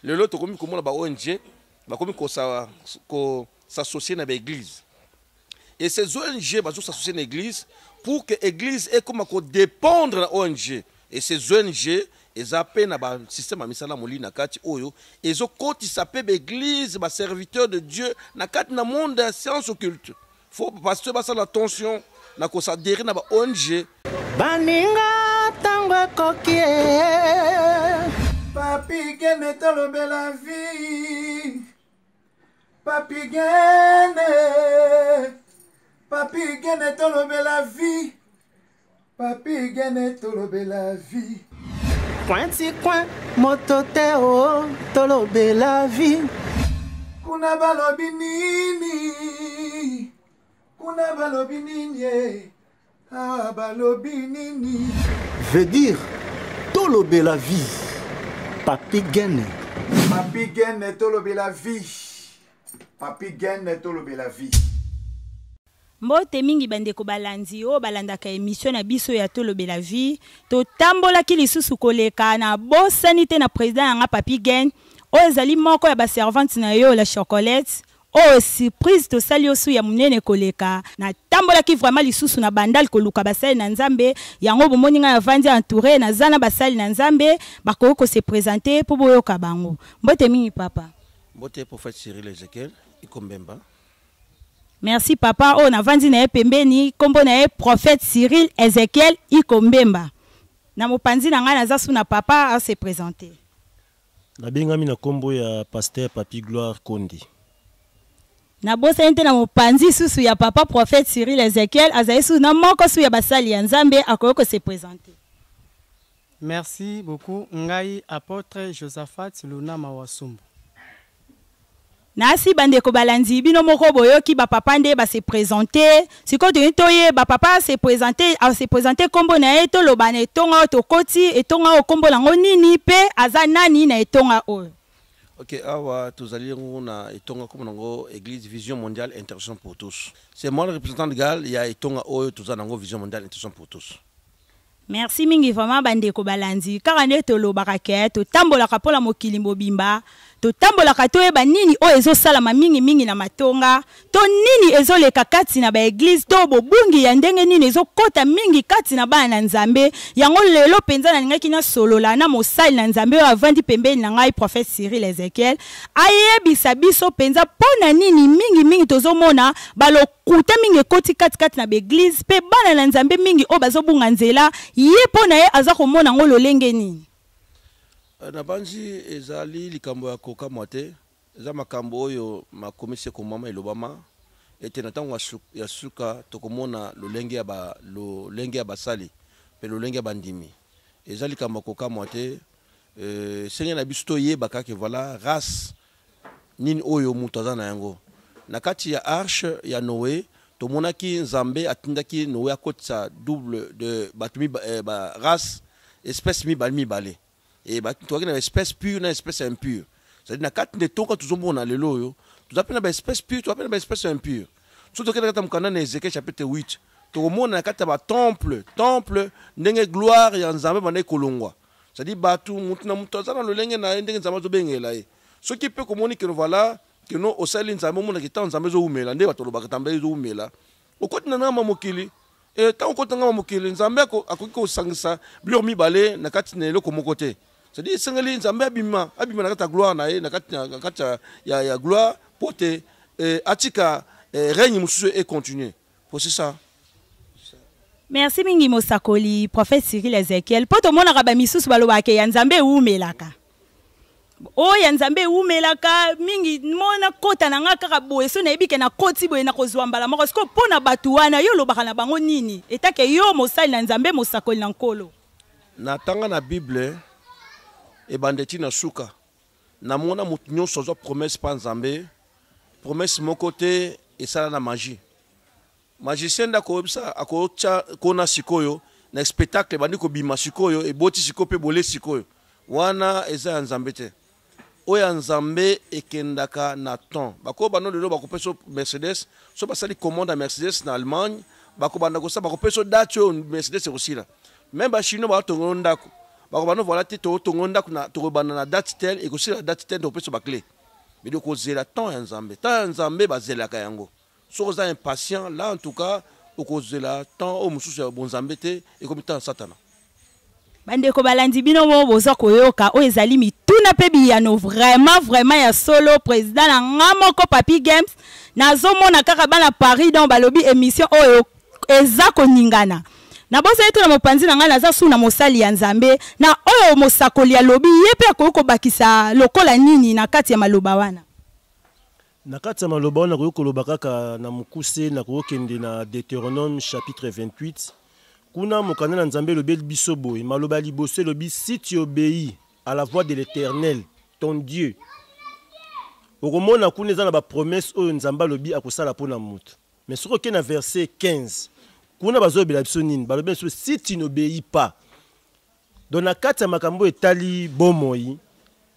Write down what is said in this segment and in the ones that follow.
Lelo tokomi komona ba ONG bakomi ko ko s'associer na ba église. Et ces ONG bazo s'associer na église pour que église ekoma ko dépendre na ONG. Et ces ONG eza pe na ba système ya misala molili na kati oyo ezokotisa pe ba église ba serviteur de Dieu na kati na monde ya science occulte. Faut pasteur basala attention na ko s'adhérer na ba ONG. Baninga tango ekoki eh. Papi Gene tolobela vie. Papi Gene. Papi Gene tolobela vie. Papi Gene tolobela vie. Coin ti coin moto te o oh, tolobela vie. Kuna balobi nini? Kuna balobi nini? Eh? Ah, balobi nini? Veut dire tolobela vie. Papi Gene. Papi Gene tolobela vie. Papi Gene tolobela vie. Mbote mingi ba ndeko balandi oyo balandaka emission na biso ya Tolobela Vie. Totambolaki lisusu koleka na bosani te na president na nga Papy Gene oyo ezali moko ya ba servante na yo la chocolate oyo surprise tosali yo su ya munene koleka. Natambolaki vraiment lisusu na Bandal koluka basali na Nzambe yango bomoni nga navandi entoure naza na basali na Nzambe bakoki ko se presenter po boyoka bango. Mbote mingi papa. Mbote prophète Cyril Ezechiel Ikombemba. Merci papa oyo navandi na ye pembeni kombo na ye prophète Cyril Ezechiel Iko Mbemba na mopanzi na ngai naza su na papa a se presenter. Nabengami na kombo ya pasteur Papy Gloire Konde. Nabosani te na mopanzi susu ya papa prophète Cyril Ezechiel azali susu na moko su ya basali ya Nzambe akoki ko se presenter. Merci beaucoup ngai apotre Josaphat Lunama Wasumbu. Nasi ba ndeko balandi bino moko boyoki ba papa nde ba se presenter sikoyo tolingi toyeba papa a se presenter a se presenter kombo na ye toloba na etonga oyo tokoti etonga oyo kombo na ngo nini pe aza nani na etonga oyo. Ok awa tozali yango na etonga kombo na ngo eglise vision mondiale intercession pour tous c'est moi le représentant legal ya etonga oyo toza na ngo vision mondiale intercession pour tous. Merci mingi vraiment ba ndeko balandi kaka nde tolobaka ke totambolaka mpo na mokili mobimba totambolaka toyeba nini oyo ezosalama mingi mingi na matonga to nini ezoleka kati na ba eglise to bobungi ya ndenge nini ezokota mingi kati na bana na Nzambe yango lelo mpenza nalingaki nasolola na mosali na Nzambe oyo avandi pembeni na ngai prophète Cyril Ezekiel ayebisa biso mpenza mpo na nini mingi mingi tozomona balokuta mingi ekoti kati kati na ba eglise mpe bana na Nzambe mingi oyo bazobunga nzela ye mpo na ye aza komona yango lolenge nini. Nabanzi ezali likambo ya kokamwa te, eza makambo oyo makomi se ekomama, elobama ete na ntango ya suka tokomona lolenge ya ba, lolenge ya basali mpe lolenge ya bandimi. Eza likambo ya kokamwa te. Esengeli na biso toyeba kaka voilà race nini oyo moto aza na yango. Na kati ya arche ya Noe, tomonaki Nzambe atindaki Noe akotisa double de bato ba race, espèce mibale mibale. Et ba, tozalaki na ba espèce pure na espèce impure. C'est-à-dire na kati nde toka tozomona lelo oyo, toza pe na ba espèce pure, toza pe na ba espèce impure. Soki tokende na kati ya mokanda na Ezekiel chapitre 8, tokomona na kati ya ba temple, temple ndenge gloire ya Nzambe ebandaki kolongwa. C'est-à-dire batu, mutu na mutu aza na lolenge na ye ndenge Nzambe azobengela ye. Soki pe komoni que voilà, que non osali Nzambe, omona que tango Nzambe ezowumela, nde bato balobaka Nzambe ezowumela, okoti na ngamba mokili. Et tango okoti na ngamba mokili, Nzambe akoki kosangisa biloko mibale na kati na eloko moko te. C'est-à-dire esengeli Nzambe abima, abima na kati ya gloire na ye, na kati na kati ya, ya, ya gloire po te, eh, atika, eh, règne mosusu e continuer. Po c'est ça. Merci mingi mosakoli prophète Cyril Ezekiel po tomonaka ba misusu balobaka ke ya Nzambe ewumelaka. Oyo ya Nzambe ewumelaka mingi mona kota na nga kaka boye so nayebi ke nakoti boye nakozwa mbala moko. Sikoyo po na bato wana yo olobaka na bango nini etake yo mosali na Nzambe mosakoli na Nkolo? Natanga na Bible ebanda ti na suka, namona moto nyonso azwa promesse pa Nzambe, promesse moko te esala na magie. Magicien nde akoyebisa, akotia kona sikoyo na spectacle ebandi kobima sikoyo, eboti sikoyo pe bole sikoyo. Wana eza ya Nzambe te. Oyo ya Nzambe ekendaka na temps. Bakoyo bano lelo bakopesa yo Mercedes, soki basali commande ya Mercedes na Allemagne, bakobanda kosala, bakopesa yo date oyo Mercedes ekosila. Meme ba Chinois batonga yo ndako. Bakobanda voilà te totongo ndako na tokobanda na date telle ekosila date telle tokopesa ba clé. Mais de kozela temps ya Nzambe. Temps ya Nzambe bazelaka yango. Soki oza impatient là en tout cas okozela temps oyo mosusu ya bonzambe te ekomi temps ya Satana. Bandeko balandi bino moko boza koyoka oyo ezali mituna mpe biyano vraiment vraiment ya solo president na nga moko Papy Games nazomona kaka bana Paris donc balobi emission oyo eza koningana nabosani to na mopanzi na ngai naza su na mosali ya Nzambe na oyo mosakoli alobi ye mpe akoki kobakisa lokola nini na kati ya maloba wana. Na kati ya maloba wana nakoki koloba kaka na mokuse, nakoki kokende na Deuteronome chapitre 28. Kuna mokanda na Nzambe elobeli biso boye, maloba ya liboso elobi si tu obeis à la voix de l'Eternel ton Dieu. Okomona kuna eza na ba promesse oyo Nzambe alobi akosala mpo na moto. Mais soki okei na verset 15, kuna bazolobela biso nini? Balobi biso si tu n'obéis pas. Donc na kati ya makambo oyo etali bomoi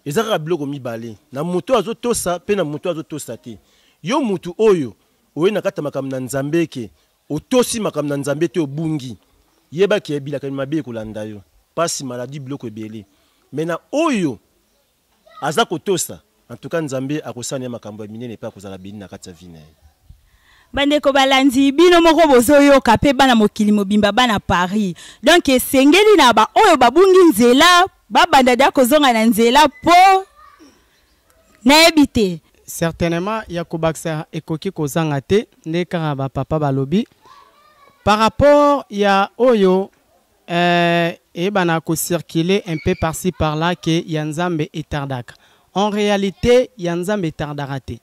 eza kaka biloko mibale, na moto oyo azotosa mpe na moto oyo azotosa te. Yo moto oyo oye na kati ya makambo na Nzambe eke otosi makambo na Nzambe te, obungi, yeba ke bilakeli mabe ekolanda yo, pasi, maladie, biloko ebele. Mais na oyo aza kotosa, en tout cas Nzambe akosala na ye makambo ya minene mpe akozala beni na kati ya vie na ye. Bandeko balandi bino moko bozoyoka pe bana mokili mobimba bana Paris donc esengeli na ba oyo babungi nzela babanda deja kozonga na nzela po nayebi te. Certainement ya kobakisa ekoki kozanga te nde kaka ba papa balobi par rapport ya oyo eh, eyebana ko circuler un peu par ci par là que ya Nzambe etardaka. En realite ya Nzambe etardaka te.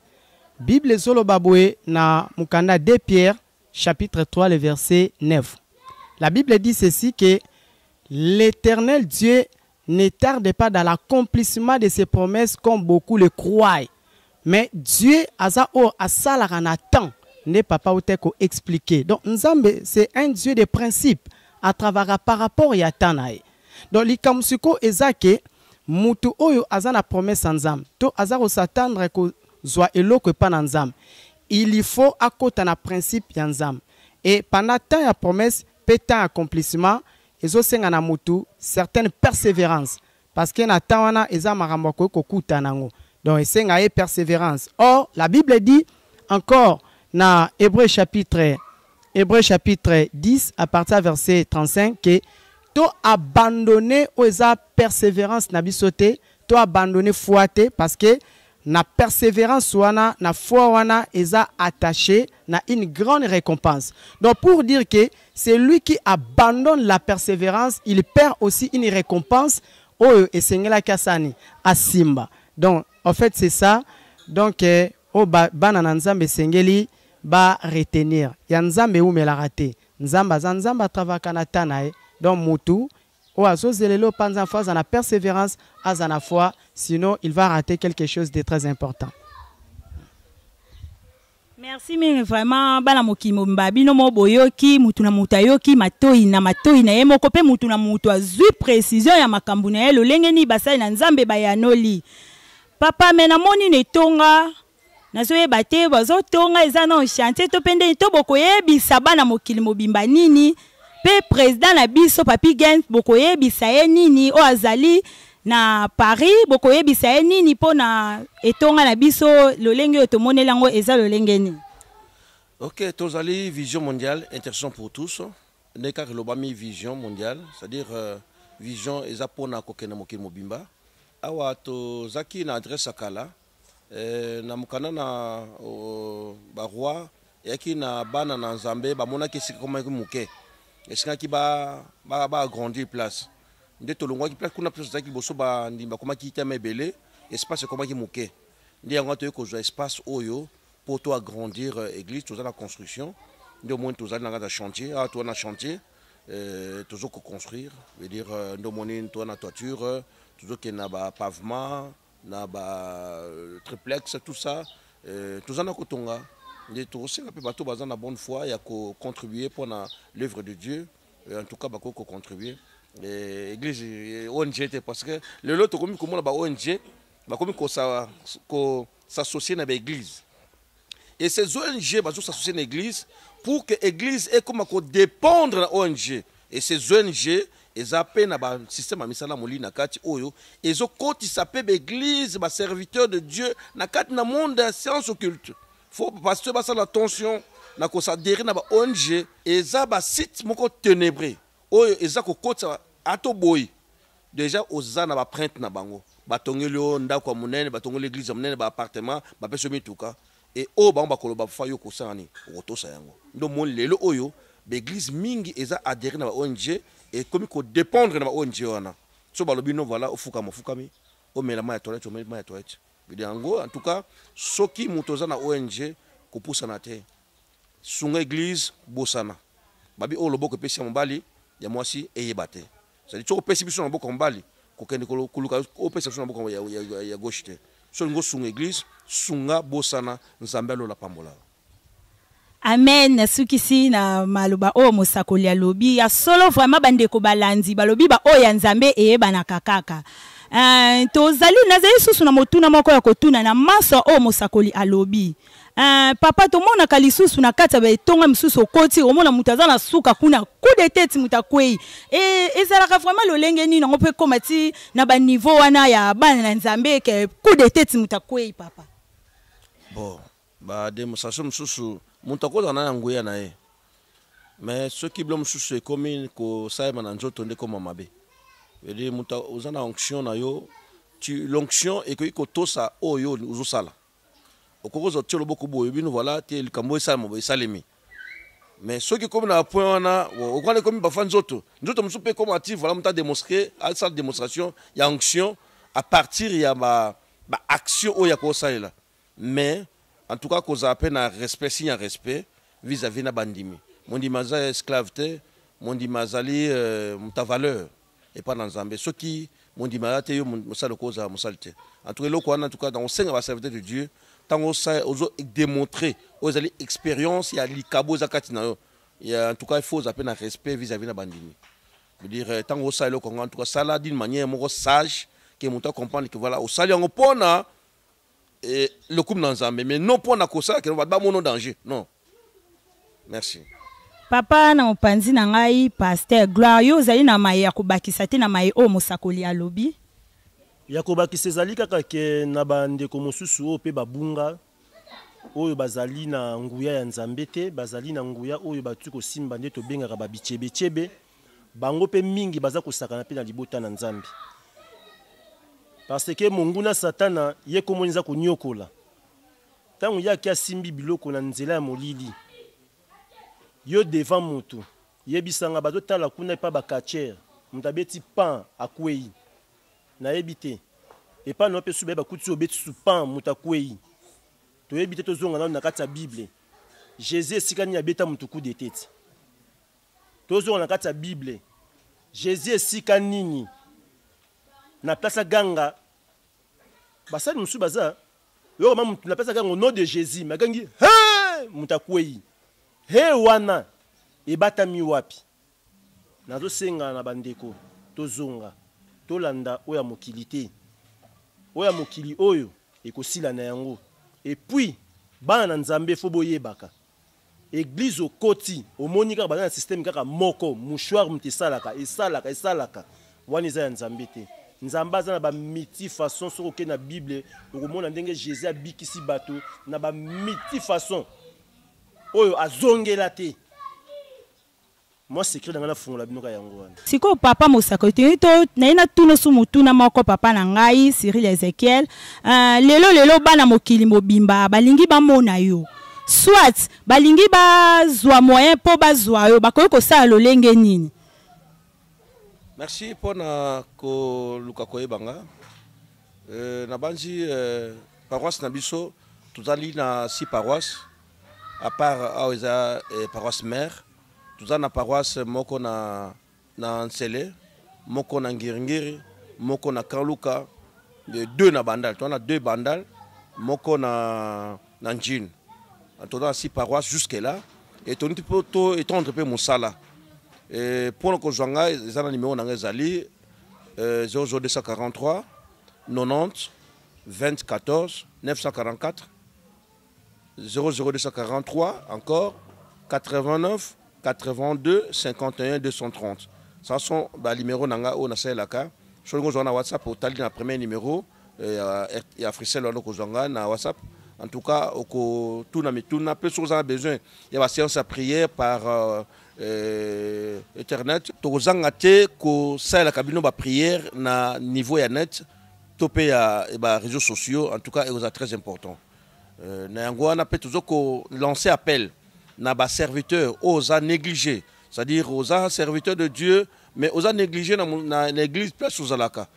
Bible ezoloba boye na mokanda 2 Pierre chapitre 3 le verset 9. La Bible dit ceci que l'Éternel Dieu ne tarde pas dans l'accomplissement de ses promesses comme beaucoup le croient. Mais Dieu aza oyo asalaka na temps nde papa outa ko expliquer. Donc Nzambe c'est un Dieu de principe, a travaillera par rapport ya temps na ye. Donc likambo sikoyo eza ke mutu oyo aza na promesse ya Nzambe to aza ko s'attendre kozwa eloko epa na Nzambe, il faut akota na principe ya Nzambe. Et pendant temps ya promesse pe temps ya accomplissement ezosenga na mutu certaine perseverance parce que na temps wana eza makambo akoki kokuta nango, donc esenga ye perseverance. Or la Bible dit encore na Hébreux chapitre 10 à partir verset 35 que to abandonner oyo eza persévérance na biso te, to abandonner foi te, parce que na persévérance wana, na foi wana eza attaché na une grande récompense. Donc pour dire que c'est lui qui abandonne la persévérance, il perd aussi une récompense oyo esengelaki asani asimba. Donc en fait c'est ça. Donc oyo bana na Nzambe esengeli ba retenir. Ya Nzambe eumelaka te. Nzambe aza Nzambe, atravaka na temps na ye. Donc mutu oyo azozelela oyo panza foi, aza na persévérance, aza na foi, sinon il va rater quelque chose de très important. Merci mingi vraiment bana mokili mobimba bino mo boyoki mutu na mutu ayoki matoi na matoi na ye moko pe mutu na mutu azwi précision ya makambo na ye lolenge nini basali na Nzambe bayanoli. Papa me namoni na etonga nazoyeba te bazotonga eza na chantier to pe ndeni to bokoyebisa bana mokili mobimba nini pe président na biso Papy Gaines bokoyebisa ye nini oyo azali na Paris bokoyebisa ye nini mpo na etonga na biso lolenge oyo tomoneli yango eza lolenge nini? Ok, tozali vision mondiale, intercession pour tous. Nde kaka elobami vision mondiale, c'est-à-dire vision eza mpona kokende mokili mobimba. Awa tozaki na adresse ya kala, na mokanda na ba roi eyaki na bana na Nzambe bamonaki esika ekomaki moke, esengaki ba agrandir place. Nde tolongwaki place kuna, place tozalaki liboso bandimi bakomaki teme ebele, espace ekomaki moke. Nde yango wana toyei kozwa espace oyo mpo to agrandir église. Toza na construction, nde omoni tozali na kati ya chantier. Awa toza na chantier, tozo ko construire, veut dire nde omoni toza na toiture, tozokende na ba pavement, na ba triplex, tout ça. Toza na kotonga. Nde tokosenga mpe bato baza na bonne foi ya ko contribuer mpo na l'œuvre de Dieu. En tout cas bakoki ko contribuer. Église ONG te, parce que lelo tokomi komona ba ONG bakomi ko s'associer na ba église. Et ces ONG bazo s'associer na église pour que église ekoma ko dépendre na ONG. Et ces ONG Eza pe na ba système ya misala molili na kati oyo ezokotisa pe ba église, ba serviteurs de Dieu na kati na monde ya science occulte. Faut pasteur basala attention na ko s'adhérer na ba ONG. Eza ba site moko ténébreux oyo eza kokotisa ata oboyi dejà oza na ba printe na bango, batongeli yo ndako ya monene, batongeli église ya monene, ba appartement, bapesi yo mituka et oyo bango bakoloba fa yo kosala nini, okotosa yango. Nde omoni lelo oyo ba église mingi eza adhérer na ba ONG, ekomi ko dépendre na ba ONG wana. So balobi no voilà, ofukama ofukami, omela mayi ya toilette omeli mayi ya toilette. Yango en tout cas soki moto oza na ONG kopusana te, sunga église, bosana babi oyo loboko epesi ya mobali ya mwasi eyeba te. C'est-à-dire soki opesi biso na maboko ya mobali, kokende koluka opesa biso na maboko ya gauche te. Soki olingi osunga église, sunga, bosana, Nzambe alola pambola. Amen, nasukisi na maloba oyo mosakoli alobi ya solo. Vraiment bandeko balandi balobi ba oyo ya Nzambe eyebanaka kaka. Tozali nazali susu na motuna moko ya kotuna na manso oyo mosakoli alobi. Papa, tomonaka lisusu na kati ya baetonga misusu, okoti omona moto aza na suka kuna, coup de tête, moto akwei. Ezalaka vraiment lolenge nini yango mpe ekóma ti na baniveau wana ya bana na Nzambe ke coup de tête moto akwei, papa? Bon, ba démonstration mosusu, moto akozala na nguya na ye, mais soki bilo mosusu ekomi kosalema na nzoto nde ekoma mabe. Veut moto oza na onction na yo, l'onction ekoki kotosa oyo ozosala. Okoki kozwa tia loboko boye, bino voilà te, likambo esalema boye esalemi. Mais soki ekomi na point wana, okwana ekomi bafa nzoto nzoto mosusu mpe ekoma ti voilà, moto adémonstre, asala démonstration ya onction à partir ya ba action oyo ya kosalela. Mais en tout cas kozala mpe na respect, signe ya respect vis-à-vis na bandimi. Mondimi aza esclave te, mondimi azali moto ya valeur epa na Nzambe. Soki mondimi aza te, yo mosali okozala mosali te. En tout cas eloko wana, en tout cas dans osenga ba serviteur de Dieu, ntango ozo démontrer oyo ezali expérience ya likabo eza kati na yo, en tout cas il faut ozala mpe na respect vis-à-vis na bandimi. Veut dire ntango osala eloko yango, en tout cas sala d'une manière moko sage ke moto acomprendre que voilà, osali yango mpona lokumu na Nzambe, mais non mpona kosala ke bato bamono danger. Non, merci. Papa, na mopanzi na ngai pasteur Gloire, yo ozali na maye ya kobakisa te na maye oyo mosakoli alobi? Ya kobakisa ezali kaka ke na bandeko mosusu oyo mpe babunga, oyo bazali na nguya ya Nzambe te, bazali na nguya oyo batuki kosimba nde tobengaka babichebechebe. Bango mpe mingi baza kosakana mpe na libota na Nzambe, parce que monguna Satana ye komoni eza konyokola. Ntango ye aki asimbi biloko na nzela ya molili, yo devant motu yebisanga bazotala kuna epa bacatcher, moto abeti pan akwei, nayebi te epa na yo mpe su baye bakuti obeti su pan moto akwei, toyebi te. Tozonga nano na kati ya Bible, Jésus esika nini abeta motu coup de tête? Tozonga na kati ya Bible, Jésus esika nini na place aganga? Basali mosusu baza yoka ma motu na place aganga au nom de Jésus, mais agangi he, moto akwei. He wana ebatami wapi? Nazosenga na bandeko tozonga, tolanda oyo ya mokili te. Oyo ya mokili oyo ekosila na yango. Et puis bana na Nzambe, fo boyebaka église okoti, omoni kaka baza na système kaka moko, mouchoir moto esalaka esalaka esalaka, wana eza ya Nzambe te. Nzambe aza na bamulti façon. Soki okei na Bible, okomona ndenge Jésus abikisi bato na bamulti façon oyo azongela te. Mwa secret na ngai nafungola bino ka yango wana. Sikoyo papa mosakoli, toyei to naye natuna su motuna moko, papa na ngai Cyril Ezekiel. Lelo lelo bana mokili mobimba balingi bamona yo, soit balingi bazwa moyen mpo bazwa yo, bakoki kosala lolenge nini? Merci mpona koluka koyeba nga. Nabanzi paroisse na biso, tozali na six paroisse à part awa eza paroisse mère. Toza na paroisse moko na Nsele, moko na Ngiringiri, moko na Kaluka, deux na Bandal. Toza na deux Bandal, moko na Njine. Toza na six paroisse jusque là et tolingi mpo to étendre mpe mosala. Mpona kozwa ngai, eza na numéro na ngai, ezali 00243 90 20 14 944 00243 encore 89 82 51 230. Ça sont ba numéro na nga oyo nasalelaka. Soki olingi ozwa na WhatsApp, otali na premier numéro ya, ya Africell wana, okozwa nga na WhatsApp. En tout cas, okotuna mituna mpe soki oza na besoin ya ba séance ya prière par internet, tokozanga te kosalelaka bino ba prière na niveau ya net to mpe ya ba réseaux sociaux. En tout cas, ekozala très important. Na yango wana mpe tozo kolancer appel na ba serviteur oyo oza négligé, c'est-à-dire oza serviteur de Dieu mais oza négligé na église place ozalaka,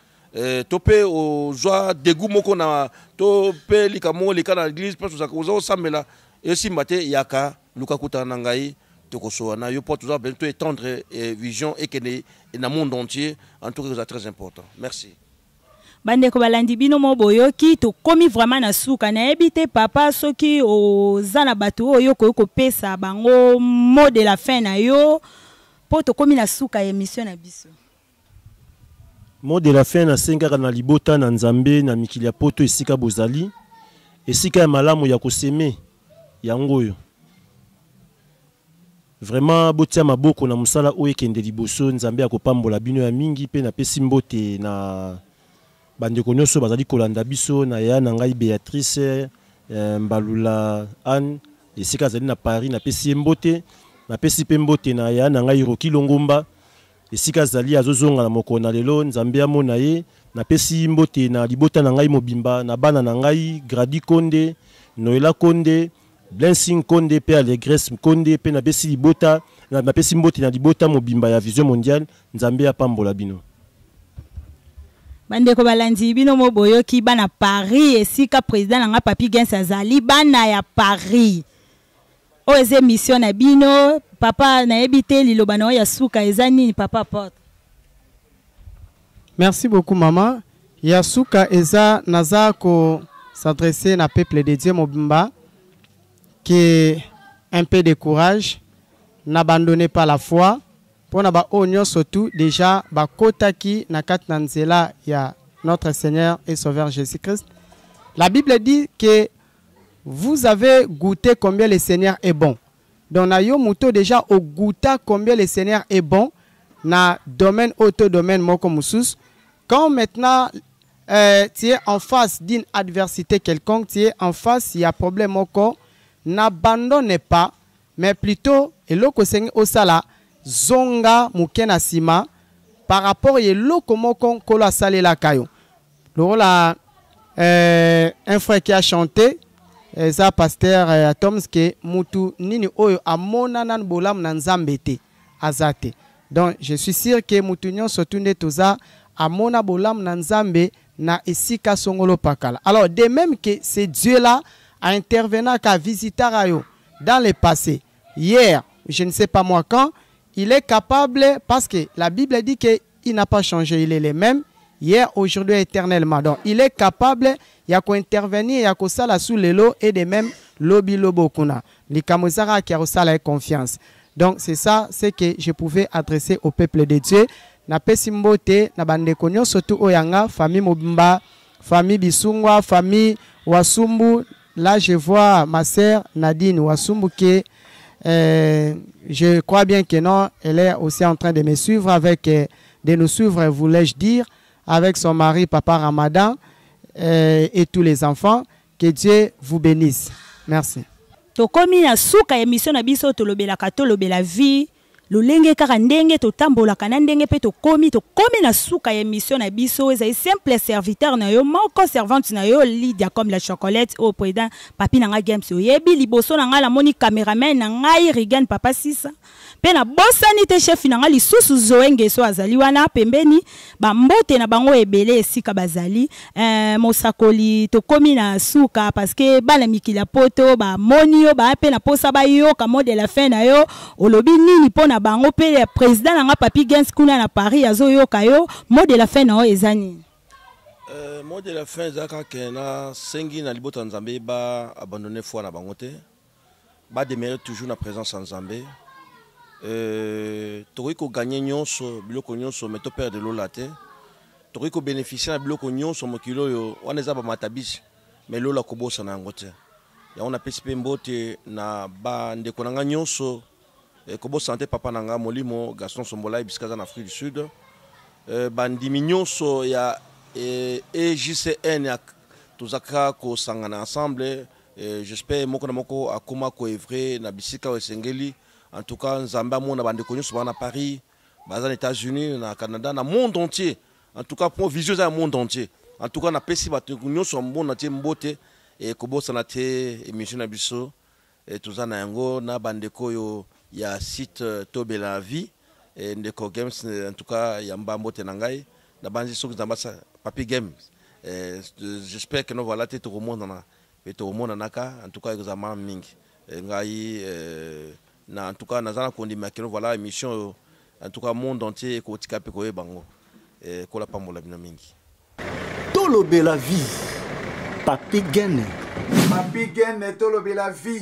to mpe ozwa dégoût moko na to mpe likambo moko leka na église place ozalaka, oza osambela esimba te, yaka luka kutana na ngai, tokosola na yo mpo toza besoin to étendre vision ekende na monde entier. En tout cas, eza très important. Merci. Bandeko balandi, bino mo boyoki, tokomi vraiment na suka. Nayebi te papa, soki oza na bato oyo okoki kopesa bango mot de la fin na yo, mpo tokomi na suka ya émission na biso. Mot de la fin, nasengi kaka na libota na Nzambe na mikili ya Poto, esika bozali, esika ya malamu ya kosemer yango oyo. Vraiment, botia maboko na mosala oyo ekende liboso. Nzambe akopambola bino ya mingi. Mpe napesi mbote na bandeko nyonso bazali kolanda biso, na ya na ngai Béatrice Mbalula Anne, esika azali na Paris, napesi ye mbote. Napesi mpe mbote na ya na ngai Roki Longomba, esika azali, azozonga na mokolo na lelo, Nzambe amona ye. Napesi mbote na libota na ngai mobimba, na bana na ngai Gradi Konde, Noela Konde, Blessing Konde mpe Allegresse Konde. Mpe napesi libota, napesi mbote na libota mobimba ya Vision Mondiale. Nzambe apambola bino. Bandeko balandi, bino mo boyoki, bana Paris, esika président na nga Papi Gens azali, bana ya Paris, oyo eza émission na bino. Papa, nayebi te liloba na oyo ya suka eza nini, papa Porte? Merci beaucoup, maman. Ya suka eza, naza ko s'adresser na peuple de Dieu mobimba que un peu de courage, n'abandonnez pas la foi. Mpona baoyo nyonso tu déjà bakotaki na kati na nzela ya notre Seigneur et Sauveur Jésus-Christ, la Bible dit que vous avez goûté combien le Seigneur est bon. Donc na yo moto déjà ogoûta combien le Seigneur est bon na domaine auto, domaine moko mosusu, quand maintenant tu es en face d'une adversité quelconque, tu es en face ya problème moko, n'abandonne pas, mais plutôt eloko esengi osala, zonga moke na nsima par rapport ya eloko moko Nkolo asalelaka yo. Lokola un frère qui a chanté, eza pasteur Atoms, ke mutu nini oyo amona nanu bolamu na Nzambe te, aza te. Donc je suis sûr ke mutu nyonso tu nde toza amona bolamu na Nzambe na esika songolo pakala. Alors, de même que ce Dieu là a intervenaka, visitaka yo dans le passé, hier, je ne sais pas moi quand, il est capable, parce que la Bible dit que il n'a pas changé, il est le même hier, aujourd'hui, éternellement. Donc il est capable ya kointervenir, ya kosala su lelo et de même lobi lobo kuna. Likambo ezaka ya kosala ye confiance. Donc c'est ça ce que je pouvais adresser au peuple de Dieu. Napesi mbote na bandeko nyonso tu oyo yanga famille mobimba, famille Bisungwa, famille Wasumbu. Là, je vois ma sœur Nadine Wasumbu qui, je crois bien que non, elle est aussi en train de me suivre avec, de nous suivre, voulais-je dire, avec son mari, papa Ramadan, et tous les enfants. Que Dieu vous bénisse. Merci. Tokomi na suka ya émission na biso, tolobelaka, tolobela vie, lolenge kaka ndenge totambolaka na ndenge mpe tokomi na suka ya émission na biso. Ezali simple serviteur na yo moko, servante na yo Lydia comme la chocolate, oyo président Papi na ngai Games oyebi. Liboso na ngai namoni cameraman na ngai Rigan papa Sisa, mpe nabosani te chef na ngai lisusu Zoe Ngeso azali wana pembeni. Bambote na bango ebele esika bazali. Mosakoli, tokomi na suka, parce que bana mikili ya Poto bamoni yo, baya mpe na posa bayoka mot de la fin na yo, olobi nini mpo na bango. Mpe président na nga Papi Gens kuna na Paris azoyoka yo. Mot de la fin na yo eza nini? Mot de la fin eza kaka nasengi na libota ya Nzambe baabandonner foi na bango te, bademeurer toujours na présence ya Nzambe. Tokoki kogagner nyonso, biloko nyonso, mais toperdre lola te. Tokoki kobénéficier na biloko nyonso mokili oyo, wana eza bamatabisi, mais lola kobosana yango te. Yango napesi mpe mbote na bandeko na ngai nyonso. Kobosana te papa na nga molimo Gaston Sombolai bisika aza na Afrique du Sud. Bandimi nyonso ya EJCN ya tozaka kosangana ensemble. J'espère moko na moko akoma koevre na bisika oyo esengeli. En tout cas Nzambe amona bandeko nyonso bana na Paris, baza na États-Unis, na Canada, na monde entier. En tout cas po vision eza ya monde entier. En tout cas napesi bato nyonso ya monde entier mbote e kobosana te émission na biso e toza na yango na bandeko oyo ya site Tobela la vie e ndeko Games, en tout cas ya mbote na ngai nabanzi soki Nzambe asa Papi Games. J'espère que no voilà te tokomonana pe tokomonanaka, en tout cas ekozala malamu mingi. Ngai na en tout cas naza na kondima que no voilà émission oyo en tout cas monde entier ekotika pe koyeba yango. Kola pambola bino mingi. Tolobela vie Papi Gene. Papi Gene tolobela vie.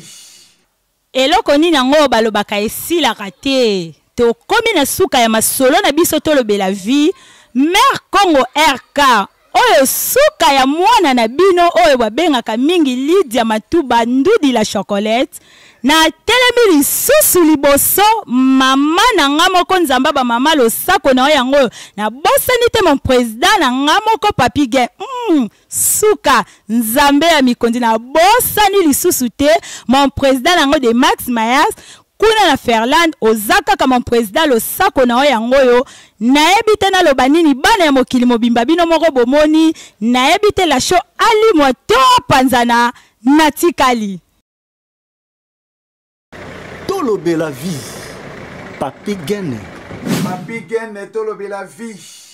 Eloko nini yango balobaka esilaka te. Tokomi na suka ya masolo na biso tolobela vie. Mère Congo RK oyo suka ya mwana na bino oyo babengaka mingi Lydia Matuba Ndudi la chocolate. Na telemi lisusu liboso mama na nga moko nzamba ba mama losako na yango oyo na bosani te mon président na nga moko Papi Gen. Suka nzambe ya mikondi na bosani lisusu te mon président nango de Max Mayas kuna na Ferland oza kaka mon président losako na yango oyo nayebi te naloba nini bana ya mokili mobimba bino moko bomoni nayebi te la show alimwa to panzana natikali. Tolobela vie Papi Gene. Papi Gene tolobela vie.